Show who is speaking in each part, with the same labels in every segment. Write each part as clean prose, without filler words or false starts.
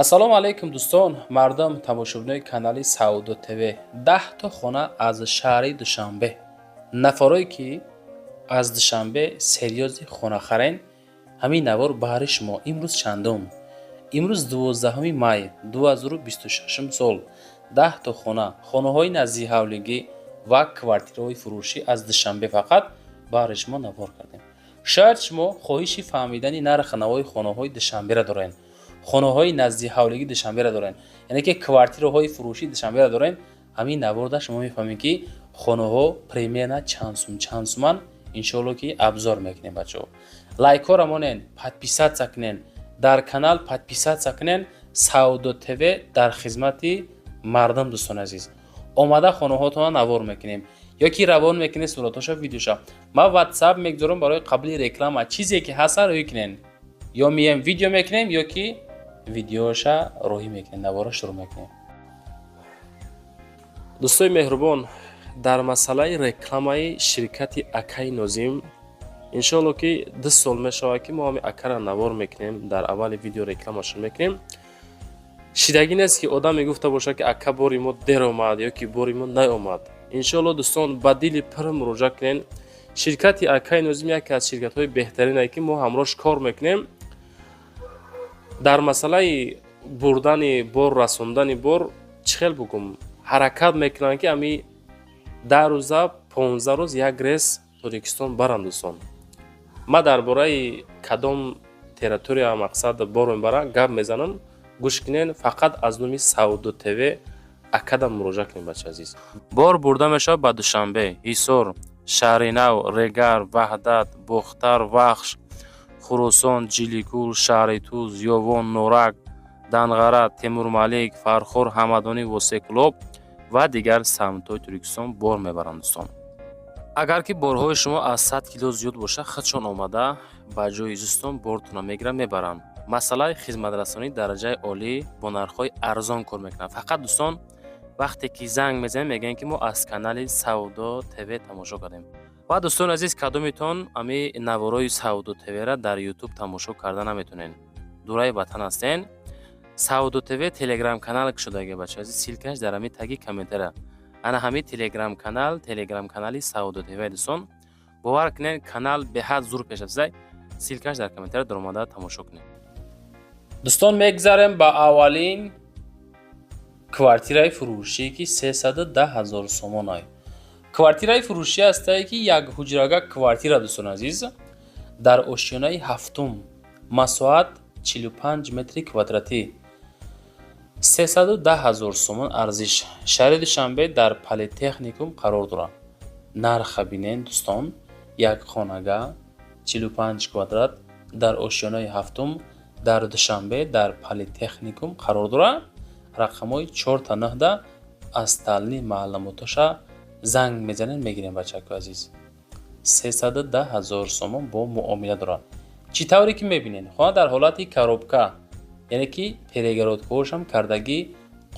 Speaker 1: Ассалому алайкум, дӯстон, мардум, тамошобинои канали Савдо ТВ. 10-та хона аз шаҳри Душанбе. Нафарое ки аз Душанбе серьёзный хонахарен, ҳамин навор баҳри шумо. Имрӯз чандум? Имрӯз 12 май 2026 сол. 10-та хона, хонаҳои наздиҳавлигӣ ва квартираҳои фурӯшӣ аз Душанбе фақат баҳри шумо навор кардем. Шояд шумо хоҳиши фаҳмидани нархи навои хонаҳои Душанберо доред, хонаҳои наздиҳавлигии Душанберо доред, яъне ки квартираҳои фурӯшии Душанберо доред. Ҳамин наворда шумо мефаҳмед, ки хонаҳо примерно чанд сум, чанд суман. Иншоалло, ки обзор мекунем. Бачаҳо, лайкҳоро монен, подписаться кунен дар канал, подписаться кунен. Савдо ТВ дар хизмати мардум. Дӯстони азиз, омада хонаҳотонро навор мекунем ё ки равон мекунед суратҳоша, видеоша. Ман Ватсап мегузорам барои қабули реклама. Чизе ки ҳаста, рӯй кунен. Ё меем, видео мекунем, ё ки видеоша роҳӣ мекунем. Навора шурӯъ мекунем.
Speaker 2: Дӯстои меҳрубон, дар масъалаи рекламаи ширкати акаи Нозим, иншоалло, ки 2 сол мешавад, ки мо ҳами акара навор мекунем, дар аввали видео рекламашон мекунем. Шидагӣ нест, ки одам мегуфта бошад, ки ака, бори мо дер омад ё ки бори мо наомад. Иншоалло, дӯстон, ба дили пур муроҷиат кунен. Ширкати акаи Нозим яке аз ширкатҳои беҳтаринае, ки мо ҳамроҳш кор мекунем. Дар масъалаи бурдани бор, расондани бор, чӣ хел бугум, ҳаракат мекунанд, ки ами 10 рӯза, 15 рӯз як рейс Тоҷикистон баранд. Дӯстон, ман дар бораи кадом территория, мақсад, бор мебарам, гап мезанам, гӯш кунен. Фақат аз номи Савдо ТВ акадам муроҷиат кунед, бача азиз.
Speaker 1: Бор бурда мешавад ба Душанбе, Ҳисор, Шаҳринав, Регар, Ваҳдат, Бохтар, Вахш, Хуросон, Ҷиликул, шаҳри Туз, Ёвон, Норак, Данғара, Темурмалик, Фархор, Ҳамадонӣ, Восеъ, Кӯлоб ва дигар самтҳои Тоҷикистон бор мебаранд. Дӯстон, агар ки борҳои шумо аз 100 кило зиёд бошад, худшон омада ба ҷои зистон бортонро мегиранд, мебаранд. Масъалаи хизматрасонии дараҷаи олӣ, бо нархҳои арзон кор мекунанд. Фақат, дӯстон, вақте ки занг мезанем, мегӯем, ки мо аз канали Савдо ТВ тамошо кардем. Ва, дӯстони азиз, кадомитон ами наворои Савдо ТВра дар Ютуб тамошо карда наметонен, дураи ватан ҳастен, Савдо ТВ Телеграм канал кушодаги, бача азиз. Ссылка ш дар ҳами таги комментария. Ана ҳами Телеграм канал, Телеграм канали Савдо ТВ. Дӯстон, бовар кунед, канал беҳад зур пеш рафтаи. Ссылка ш дар комментария, даромада тамошо кунед. Дӯстон, мегзарем ба аввалин квартираи фурӯшӣ, ки 310 000 сомонай. Квартираи фурӯшӣ ҳастае, ки як ҳуҷрага квартира, дӯстони азиз, дар ошёнаи ҳафтум, масоҳат 45 метри квадратӣ, 310 000 сомон арзиш. Шаҳри Душанбе, дар Политехникум қарор дорад. Нарха бинен, дӯстон: як хонага, 45 квадрат, дар ошёнаи ҳафтум, дар Душанбе, дар Политехникум қарор дорад. Рақамҳои чорта наҳда остальные маълумотоша занг мезанед, мегирем. Бачаку азиз, 310 000 сомон бо муомила дорад. Чӣ тавре ки мебинед, хона дар ҳолати коробка, яъне ки перегородка ҳошам кардагӣ,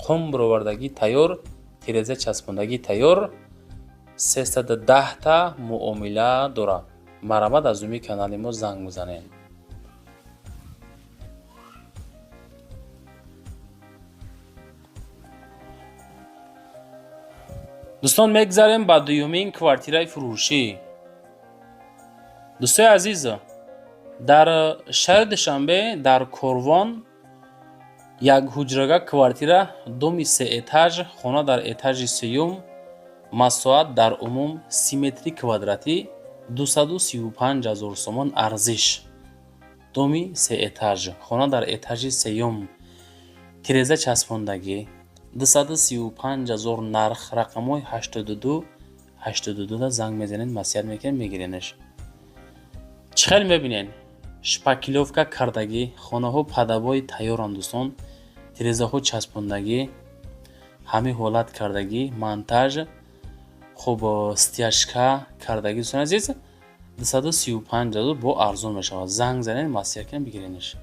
Speaker 1: қум бировардагӣ тайёр, тиреза часпондагӣ тайёр. 310-та муомила дорад. Марҳамат, аз номи канали мо занг бизанед. Дӯстон, мегзарем ба дуюмин квартираи фурӯшӣ. Дӯстои азиз, дар шаҳри Душанбе, дар Корвон, як ҳуҷрага квартира, доми сеэтаж, хона дар этажи сеюм, масоҳат дар умум 30 метри квадратӣ, 235 000 сомон арзиш. Доми сеэтаж, хона дар этажи сеюм, тиреза часпондагӣ, 235 000 нарх. Рақамҳои 82 82-да занг мезанед, маслиҳат мекунед, мегиренаш. Чӣ хел мебинед, шпаклёвка кардагӣ, хонаҳо под обои тайёранд, дӯстон, тирезаҳо часпондагӣ, ҳамин ҳолат кардагӣ, монтаж, хуб, стяжка кардагӣ. Дӯстони азиз, 235 000 бо арзон мешавад. Занг занед, маслиҳат кунед, бигиренаш.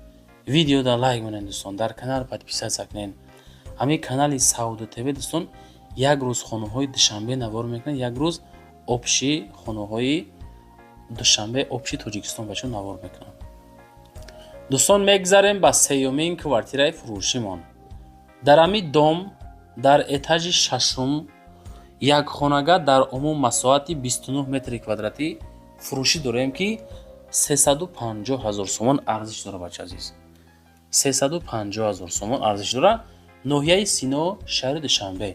Speaker 1: Видеода лайк монед, дӯстон, дар канал подписаться кунед. Ҳамин канали Савдо ТВ, дӯстон, як рӯз хонаҳои Душанбе навор мекунад, як рӯз общий хонаҳои Душанбе, общий Тоҷикистон, бачаҳо, навор мекунанд. Дӯстон, мегзарем ба сеюмин квартираи фурӯшимон. Дар ҳамин дом дар этажи шашум як хонага дар умум масоҳати 29 метри квадратӣ фурӯшӣ дорем, ки 350 ҳазор сомон арзиш дорад, бача азиз. 350 ҳазор сомон арзиш дорад. Ноҳияи Сино, шаҳри Душанбе.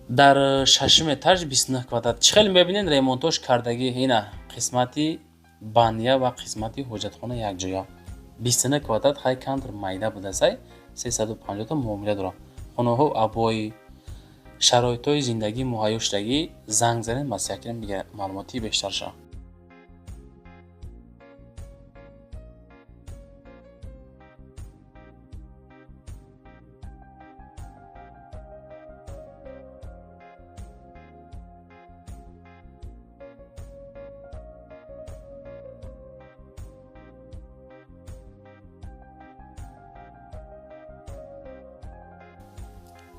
Speaker 1: Дар шашум этаж 29 квадрат. Чӣ хеле мебинед, ремонтош кардагӣ, ина қисмати баня ва қисмати ҳоҷатхона якҷоя. 29 квадрат хай кантр майда будасай, 350 та муомила дорад. Хонаҳо обои, шароитҳои зиндагӣ муҳайё шудагӣ. Занг занед, маслиҳат кунем, маълумоти бештар шавад.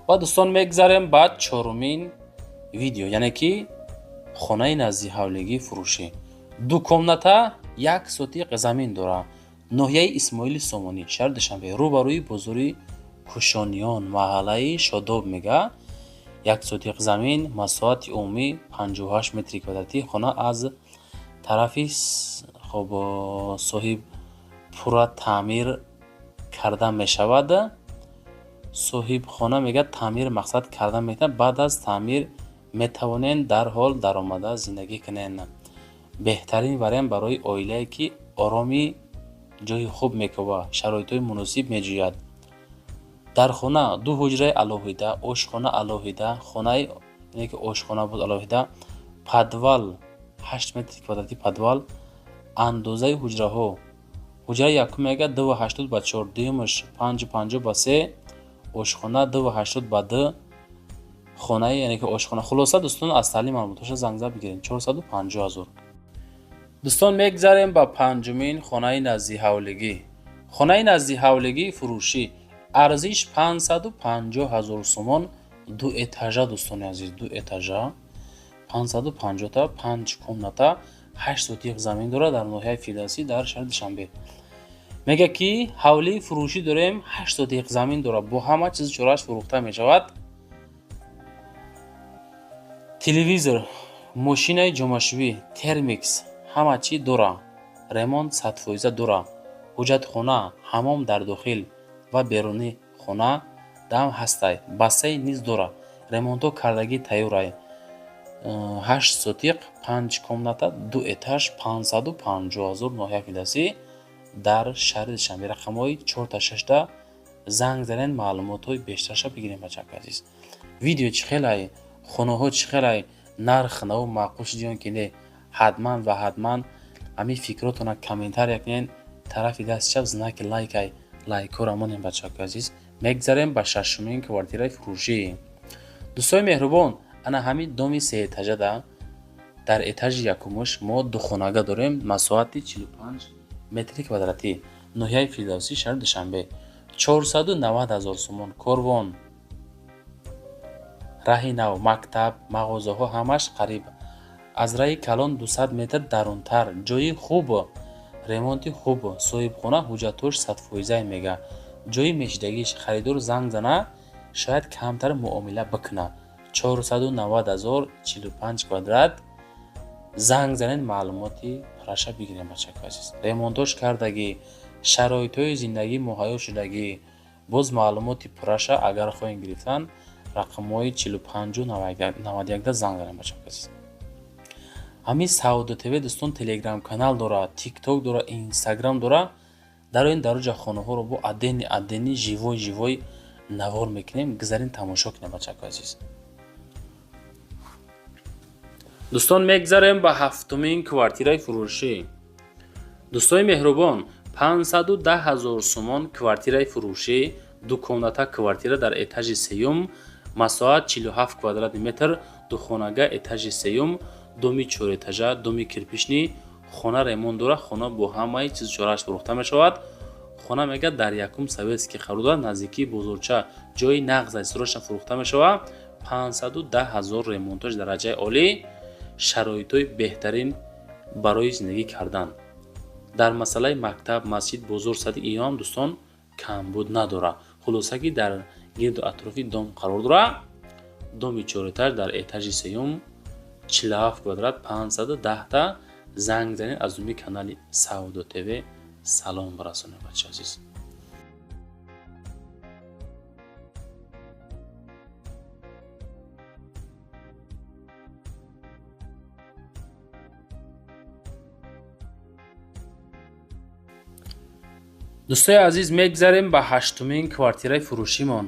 Speaker 1: Ва дӯстон, мегзарем ба чорумин видео, яъне ки хонаи назди ҳавлигии фурӯшӣ. Ду комната, як сотиқ замин дорад. Ноҳияи Исмоили Сомонӣ, шаҳри Душанбе, рӯбарӯи бозори Кушониён, маҳаллаи Шодоб мега. Як сотиқ замин, масоҳати умумӣ 58 метри квадратӣ. Хона аз тарафи хоб соҳиб пурра таъмир карда мешавад. Соҳибхона мегӯяд, таъмир мақсад карда метавонад, баъд аз таъмир метавонед дарҳол даромада зиндагӣ кунед. Беҳтарин вариант барои оилае, ки ороми ҷои хуб мекобад, шароитҳои муносиб меҷӯяд. Дар хона ду ҳуҷраи алоҳида, ошхона алоҳида, хонаи яъне ки ошхона буд алоҳида, подвал 8 метри квадратӣ подвал. Андозаи ҳуҷраҳо: ҳуҷраи якум мегӯяд 2,80 ба 4, дуюмаш 5,50 ба 3, ошхона 2,80 ба 2, хонаи яъне ки ошхона. Хулоса, дӯстон, аз таълим маълумотҳоша занг зад бигирем. 450 ҳазор. Дӯстон, мегзарем ба панҷумин хонаи наздиҳавлигӣ. Хонаи наздиҳавлигӣ фурӯшӣ, арзиш 550 ҳазор сомон, ду этажа, дӯстони азиз, ду этажа, 550 та, панҷ комната, 8 сотиқ замин дорад дар ноҳияи Фирдавсӣ, дар шаҳри Душанбе. Мегӯяд, ки ҳавлии фурӯшӣ дорем, 8 сотиқ замин дорад, бо ҳама чизу чорааш фурӯхта мешавад. Телевизор, мошинаи ҷомашӯӣ, термикс, ҳама чӣ дора. Ремонт 100% дора. Ҳуҷҷатхона, ҳамом дар дохил ва берунӣ хона дам ҳастай. Бассейн низ дора. Ремонтҳо кардагӣ тайёрай. 8 сотиқ, панҷ комната, ду этаж, 550 ҳазор, ноҳияи Фирдавсӣ, дар шаҳри Душанбе. Рақамҳои чорта шашта занг занед, маълумотҳои бештарша бигирем, бачаҳои азиз. Видео чӣ хелай, хонаҳо чӣ хелай, нарх наво маъқул шуд ё ки не? Ҳатман ва ҳатман ҳамин фикротона комментария кунед. Тарафи дасти чап знаки лайкай, лайкҳоро монем, бачаҳои азиз. Мегзарем ба шашумин квартираи фурӯшӣ. Дӯстони меҳрубон, ана ҳамин доми сеэтажада дар этажи якумуш мо духонага дорем, масоҳати 45 метри квадратӣ, ноҳияи Фирдавсӣ, шаҳри Душанбе, 490 ҳазор сомон. Корвон, раҳи нав, мактаб, мағозаҳо ҳамаш қариб. Аз раҳи калон 200 метр дарунтар. Ҷои хуб, ремонти хуб, соҳибхона ҳуҷҷатҳош 100%-е мега. Ҷои мешидагиш, харидор занг зана, шояд камтар муомила бикунад. 490 ҳазор, 45 квадрат. Занг занед, маълумоти пурраша бигирем, бачаҳои азиз. Ремонтош кардагӣ, шароитҳои зиндагӣ муҳайё шудагӣ. Боз маълумоти пурраша агар хоҳем гирифтан, рақамҳои 45 91 занг занед, бачаҳои азиз. Ҳамин Савдо ТВ, дӯстон, телеграм канал дорад, тикток дорад, инстаграм дорад. Дар ин дароҷа хонаҳоро бо отдельный отдельный, живой живой навор мекунем. Гузарин, тамошо кунем, бачаҳои азиз. Дӯстон, мегзарем ба ҳафтумин квартираи фурӯшӣ. Дӯстони меҳрубон, 510 ҳазор сомон квартираи фурӯшӣ, ду комната квартира дар этажи сеюм, масоҳат 47 квадратный метр, духонага, этажи сеюм, доми чорэтажа, доми кирпичный. Хона ремонт дорад, хона бо ҳамаи чизу чорааш фурӯхта мешавад. Хона мегӯяд дар якум Советский қарор дорад, наздикии бозорча, ҷои нағз аст, срочно фурӯхта мешавад. 510 ҳазор, ремонтош дараҷаи олӣ, шароитҳои беҳтарин барои зиндагӣ кардан. Дар масъалаи мактаб, масҷид, бозор, садик иёам, дӯстон, камбуд надорад. Хулоса ки дар гирду атрофи дом қарор дорад. Доми чорэтаж дар этажи сеюм, 47 квадрат, 510 та. Занг занед, аз номи канали Савдо ТВ салом барасонед, бача азиз. Дӯстои азиз, мегзарем ба ҳаштумин квартираи фурӯшимон.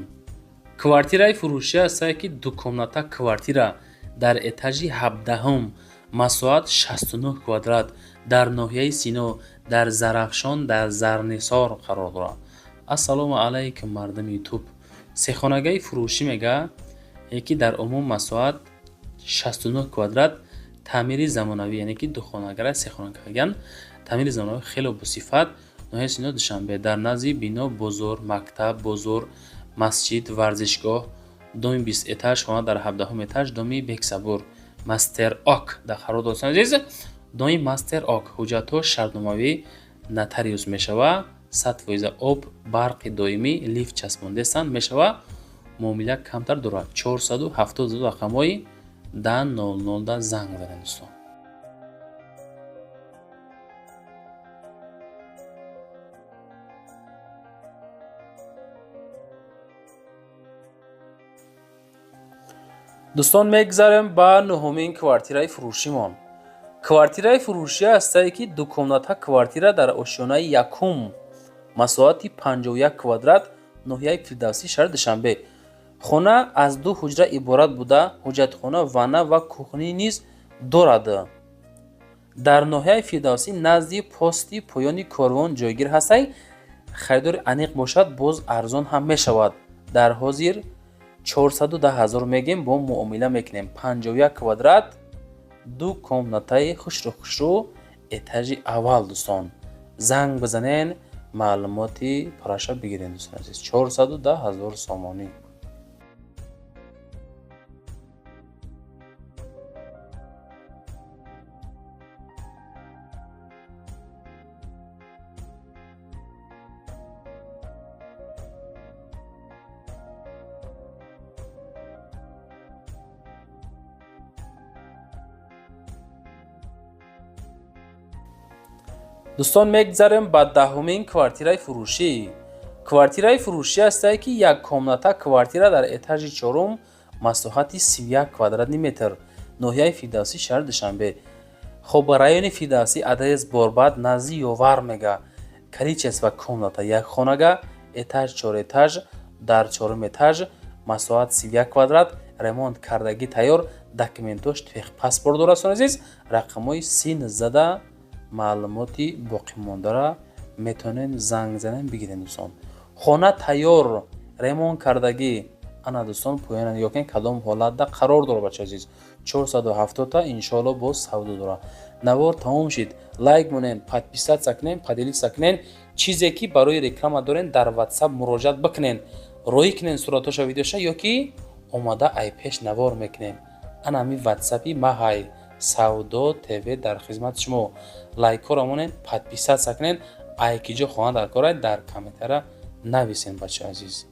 Speaker 1: Квартираи фурӯшӣ ҳастае ки дукомната квартира дар этажи 17-ум, масоҳат 69 квадрат, дар ноҳияи Сино, дар Зарафшон, дар Зарнисор қарор дорад. Ассалому алайкум, мардуми Ютуб! Сехонагаи фурӯшӣ мега, ки дар умум масоҳат 69 квадрат, таъмири замонавӣ, яъне ки духонагара сехонаган, таъмири замонавӣ, хеле босифат, ноҳияи Сино, Душанбе, дар назди бино бозор, мактаб, бозор, масҷид, варзишгоҳ. Доми 20 этаж, хона дар 17-ум этаж, доми Бексабур, Мастер Ок дар қарор дорад. Азиз, доми Мастер Ок, ҳуҷҷатҳо шартномавӣ, нотариус мешава, 100%. Об, барқи доимӣ, лифт часпондестанд мешава, муомила камтар дорад. 470 рақамҳои 10 00 занг занед, дӯстон. Дӯстон, мегзарем ба нуҳумин квартираи фурӯшимон. Квартираи фурӯшӣ ҳастае ки дукомната квартира дар ошёнаи якум, масоҳати 51 квадрат, ноҳияи Фирдавсӣ, шаҳри Душанбе. Хона аз ду ҳуҷра иборат буда, ҳуҷҷатхона, ванна ва кухня низ дорад. Дар ноҳияи Фирдавсӣ, назди пости поёни корвон ҷойгир ҳастай. Харидори аниқ бошад, боз арзон ҳам мешавад. Дар ҳозир 410 ҳазор мегем, бо муомила мекунем. 51 квадрат, ду комнатаи хушрӯ хушрӯ, этажи аввал. Дӯстон, занг бизанен, маълумоти пурраша бигирен. Дӯстон азиз, 410 ҳазор сомонӣ. Дӯстон, мегзарем ба 10-умин квартираи фурӯшӣ. Квартираи фурӯшӣ ҳастае ки як комната квартира дар этажи чорум, масоҳати 31 квадратный метр, ноҳияи Фирдавсӣ, шаҳри Душанбе. Хоб, райони Фирдавсӣ, адрес Борбад, назди Ёвар мега. Количество комната як хонага, этаж чор этаж, дар чорум этаж, масоҳат 31 квадрат, ремонт кардагӣ тайёр, документош техпаспорт дорад. Азиз, рақамҳои син зада, маълумоти боқимондара метавонем занг занем, бигирем. Дӯстон, хона тайёр, ремонт кардагӣ. Ана, дӯстон, поёна нигоҳ кунед, кадом ҳолатда қарор дорад. Бача азиз, 470-та, иншоалло, боз савдо дорад. Навор тамом шид. Лайк монен, подписаться кунен, поделиться кунен. Чизе ки барои реклама дорен, дар Ватсап муроҷиат бикунен, роҳӣ кунен суратҳоша, видеоша, ё ки омада ай пеш навор мекунем. Ана ҳамин Ватсапи маҳай, Савдо ТВ дар хизмати шумо. Лайкҳоро монед, подписаться кунед. Ай ки ҷо хона дар корай, дар комментария нависен, бача азиз.